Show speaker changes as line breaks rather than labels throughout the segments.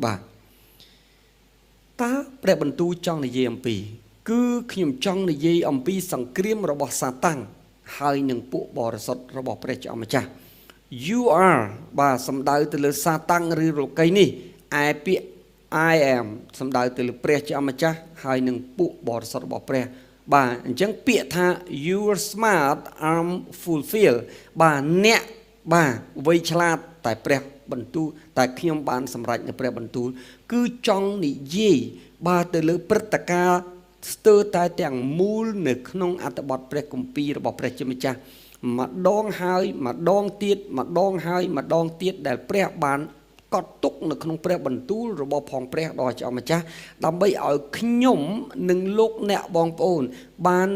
បាទតើព្រះបន្ទូលចង់និយាយអំពី គឺខ្ញុំចង់និយាយអំពីសង្គ្រាមរបស់សាតាំងហើយនឹងពួកបរិសុទ្ធរបស់ព្រះជាម្ចាស់ You are បាទសំដៅទៅលើសាតាំងឬលោកីនេះឯពាក្យ I am សំដៅទៅលើព្រះជាម្ចាស់ហើយនឹងពួកបរិសុទ្ធរបស់ព្រះបាទអញ្ចឹងពាក្យថា you are smart, I'm fulfill បាទអ្នកបាទវៃឆ្លាតតែព្រះបន្ទូលតែខ្ញុំបានសម្រេចនៅព្រះបន្ទូលគឺចង់និយាយបាទទៅលើព្រឹត្តិការណ៍ស្ទើរតែទាំងមូលនៅក្នុងអត្ថបទព្រះគម្ពីររបស់ព្រះជាម្ចាស់ម្ដងហើយម្ដងទៀតម្ដងហើយម្ដងទៀតដែលព្រះបានកត់ទុកនៅក្នុងព្រះបន្ទូលរបស់ផងព្រះដ៏ជាម្ចាស់ដើម្បីឲ្យខ្ញុំនិងលោកអ្នកបងប្អូនបាន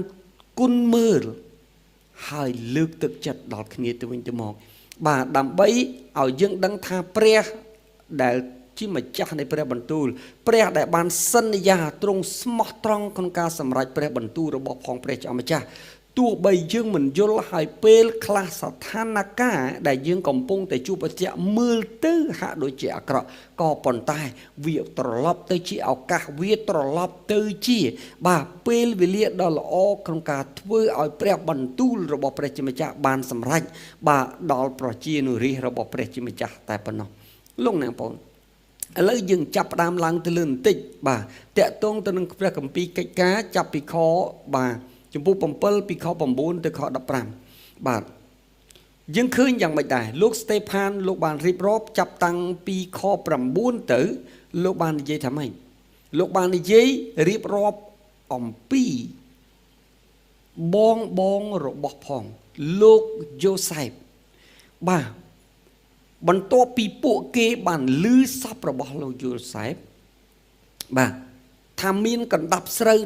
គុណមើលហើយលើកទឹកចិត្តដល់គ្នាទៅវិញទៅមកបាទដើម្បីឲ្យយើងដឹងថាព្រះដែលជាម្ចាស់នៃព្រះបន្ទូលព្រះដែលបានសន្យាទ្រង់ស្មោះត្រង់ក្នុងការសម្រេចព្រះបន្ទូលរបស់ផងព្រះជាម្ចាស់ទោះបីយើងមិនយល់ហើយពេលខ្លះស្ថានភាពដែលយើងកំពុងតែជួបប្រទះមើលទៅហាក់ដូចជាអាក្រក់ក៏ប៉ុន្តែវាត្រឡប់ទៅជាឱកាសវាត្រឡប់ទៅជា បាទពេលវេលាដ៏ល្អក្នុងការធ្វើឲ្យព្រះបន្ទូលរបស់ព្រះជាម្ចាស់បានសម្រេចបាទដល់ប្រជានុរាស្ត្ររបស់ព្រះជាម្ចាស់តែប៉ុណ្ណោះលោកអ្នកបងឥឡូវយើងចាប់ផ្ដើមឡើងទៅលើបន្តិចបាទតកតងទៅនឹងព្រះគម្ពីរកិច្ចការចាប់ពីខបាទចំពោះ7ពីខ9ទៅខ15បាទយើងឃើញយ៉ាងម៉េចដែរលោកស្តេផានលោកបានរៀបរាប់ចាប់តាំងពីខ9ទៅលោកបាននិយាយថាម៉េចលោកបាននិយាយរៀបរាប់អំពីបងបងរបស់ផងលោកយូសែបបាទបន្ទាប់ពីពួកគេបានលឺសពរបស់លោកយូសែបបាទថាមានកណ្ដាប់ស្រូវ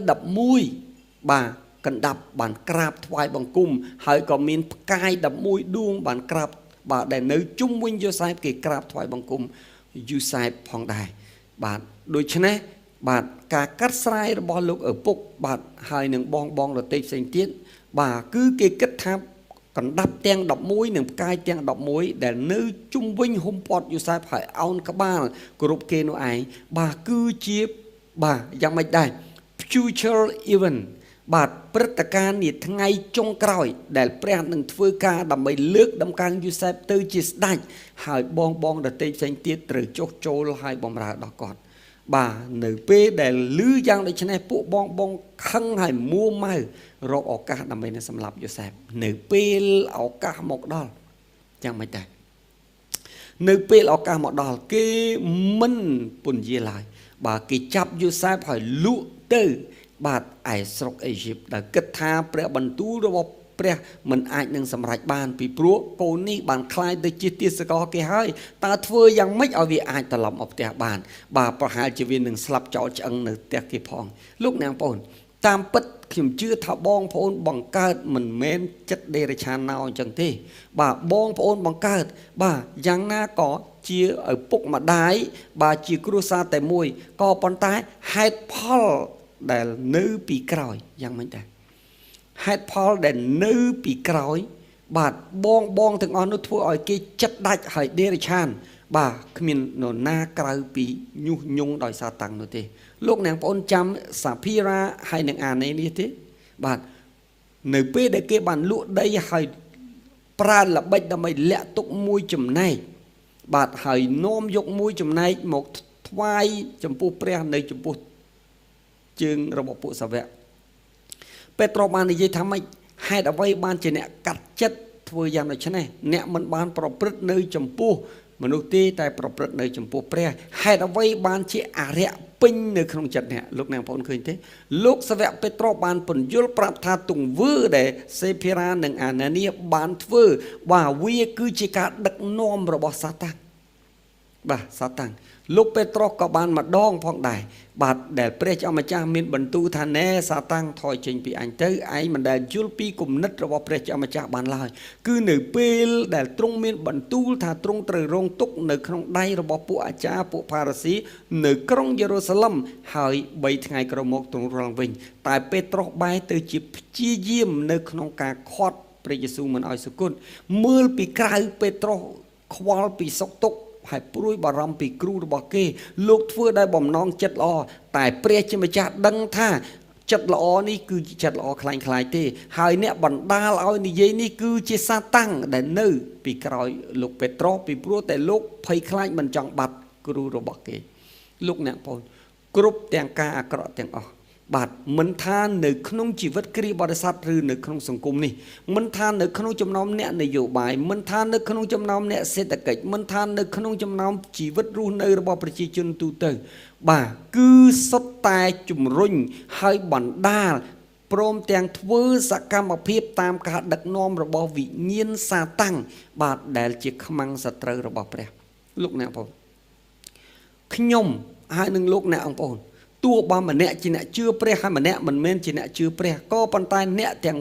11បាទកណ្ដាប់បានក្រាបថ្វាយបង្គំហើយក៏មានផ្កាយ11ដួងបានក្រាបបាទដែលនៅជុំវិញយូសែបគេក្រាបថ្វាយបង្គំយូសែបផងដែរបាទដូច្នេះបាទការកាត់ស្រាយរបស់លោកឪពុកបាទហើយនឹងបងបងរទេផ្សេងទៀតបាទគឺគេគិតថាកណ្ដាប់ទាំង11និងផ្កាយទាំង11ដែលនៅជុំវិញហ៊ុំព័ទ្ធយូសែបហើយអោនក្បាលគោរពគេនោះឯងបាទគឺជាបាទយ៉ាងម៉េចដែរ future event បាទព្រឹត្តិការណ៍នាថ្ងៃចុងក្រោយ ដែលព្រះនឹងធ្វើការដើម្បីលើកដំកើងយូសែបទៅជាស្ដេចហើយបងបងដទៃផ្សេងទៀតត្រូវចុះចូលហើយបំរើដល់គាត់បាទនៅពេលដែលលឺយ៉ាងដូចនេះពួកបងបងខឹងហើយមួម៉ៅរកឱកាសដើម្បីនឹងសម្លាប់យូសែបនៅពេលឱកាសមកដល់យ៉ាងម៉េចដែរនៅពេលឱកាសមកដល់គេមិនពន្យាឡើយបាទគេចាប់យូសែបហើយលក់ទៅបាទឯស្រុកអេស៊ីបដែលគិតថាព្រះបន្ទូលរបស់ព្រះមិនអាចនឹងសម្រេចបានពីព្រោះកូននេះបានក្លាយទៅជាទាសករគេហើយតើធ្វើយ៉ាងម៉េចឲ្យវាអាចត្រឡប់មកផ្ទះបានបាទប្រហែលជាវានឹងស្លាប់ចោលឆ្អឹងនៅផ្ទះគេផងលោកអ្នកបងប្អូនតាមពិតខ្ញុំជឿថាបងប្អូនបង្កើតមិនមែនចិត្តដេរឆានណោអញ្ចឹងទេបាទបងប្អូនបង្កើតបាទយ៉ាងណាក៏ជាឪពុកម្ដាយបាទជាគ្រួសារតែមួយក៏ប៉ុន្តែហេតុផលដែលនៅពីក្រោយយ៉ាងម៉េចដែរហេតុផលដែលនៅពីក្រោយបាទបងបងទាំងអស់នោះធ្វើឲ្យគេចិត្តដាច់ហើយដេរឆានបាទគ្មាននរណាក្រៅពីញុះញង់ដោយសារតាំងនោះទេលោកអ្នកបងប្អូនចាំសាភីរ៉ាហើយនឹងអានេនេះទេបាទនៅពេលដែលគេបានលក់ដីហើយប្រើល្បិចដើម្បីលាក់ទុកមួយចំណែកបាទហើយនាំយកមួយចំណែកមកថ្វាយចំពោះព្រះនៅចំពោះជើងរបស់ពួកសាវកពេត្រុសបាននិយាយថាម៉េចហេតុអ្វីបានជាអ្នកកាត់ចិត្តធ្វើយ៉ាងដូច្នេះអ្នកមិនបានប្រព្រឹត្តនៅចំពោះមនុស្សទេតែប្រព្រឹត្តនៅចំពោះព្រះហេតុអ្វីបានជាអរិយពេញនៅក្នុងចិត្តអ្នកលោកអ្នកបងប្អូនឃើញទេលោកសាវកពេត្រុសបានពន្យល់ប្រាប់ថាទង្វើដែលសេភីរ៉ានិងអាណានីបានធ្វើបាទវាគឺជាការដឹកនាំរបស់សាតាំងបាទសាតាំងលោកពេត្រុសក៏បានម្ដងផងដែរបាទដែលព្រះជាម្ចាស់មានបន្ទូលថាណែសាតាំងថយចេញពីអញទៅឯងមិនដែលយល់ពីគំនិតរបស់ព្រះជាម្ចាស់បានឡើយគឺនៅពេលដែលទ្រង់មានបន្ទូលថាទ្រង់ត្រូវរងទុក្ខនៅក្នុងដៃរបស់ពួកអាចារ្យពួកផារ៉ាស៊ីនៅក្រុងយេរូសាឡឹមហើយ3ថ្ងៃក្រោយមកទ្រង់រស់ឡើងវិញតែពេត្រុសបែរទៅជាព្យាយាមនៅក្នុងការខាត់ព្រះយេស៊ូវមិនឲ្យសុគតមើលពីក្រៅពេត្រុសខ្វល់ពីសុខទុក្ខ ហើយព្រួយបារម្ភពីគ្រូរបស់គេលោកធ្វើដោយបំណងចិត្តល្អតែព្រះជាម្ចាស់ដឹងថាចិត្តល្អនេះគឺជាចិត្តល្អក្លែងក្លាយទេហើយអ្នកបណ្ដាលឲ្យនិយាយនេះគឺជាសាតាំងដែលនៅពីក្រោយលោកពេត្រុសពីព្រោះតែលោកភ័យខ្លាចមិនចង់បាត់គ្រូរបស់គេលោកអ្នកបងគ្រប់ទាំងការអាក្រក់ទាំងអស់បាទមិនថានៅក្នុងជីវិតគ្រីស្ទបរិស័ទឬនៅក្នុងសង្គមនេះមិនថានៅក្នុងចំណោមអ្នកនយោបាយមិនថានៅក្នុងចំណោមអ្នកសេដ្ឋកិច្ចមិនថានៅក្នុងចំណោមជីវិតរស់នៅរបស់ប្រជាជនទូទៅបាទគឺសុទ្ធតែជំរុញហើយបណ្ដាលព្រមទាំងធ្វើសកម្មភាពតាមការដឹកនាំរបស់វិញ្ញាណសាតាំងបាទដែលជាខ្មាំងសត្រូវរបស់ព្រះលោកអ្នកបងខ្ញុំហើយនឹងលោកអ្នកអង្គប្អូនទោះបើម្នាក់ជាអ្នកជឿព្រះហើយម្នាក់មិនមែនជាអ្នកជឿព្រះក៏ប៉ុន្តែអ្នកទាំង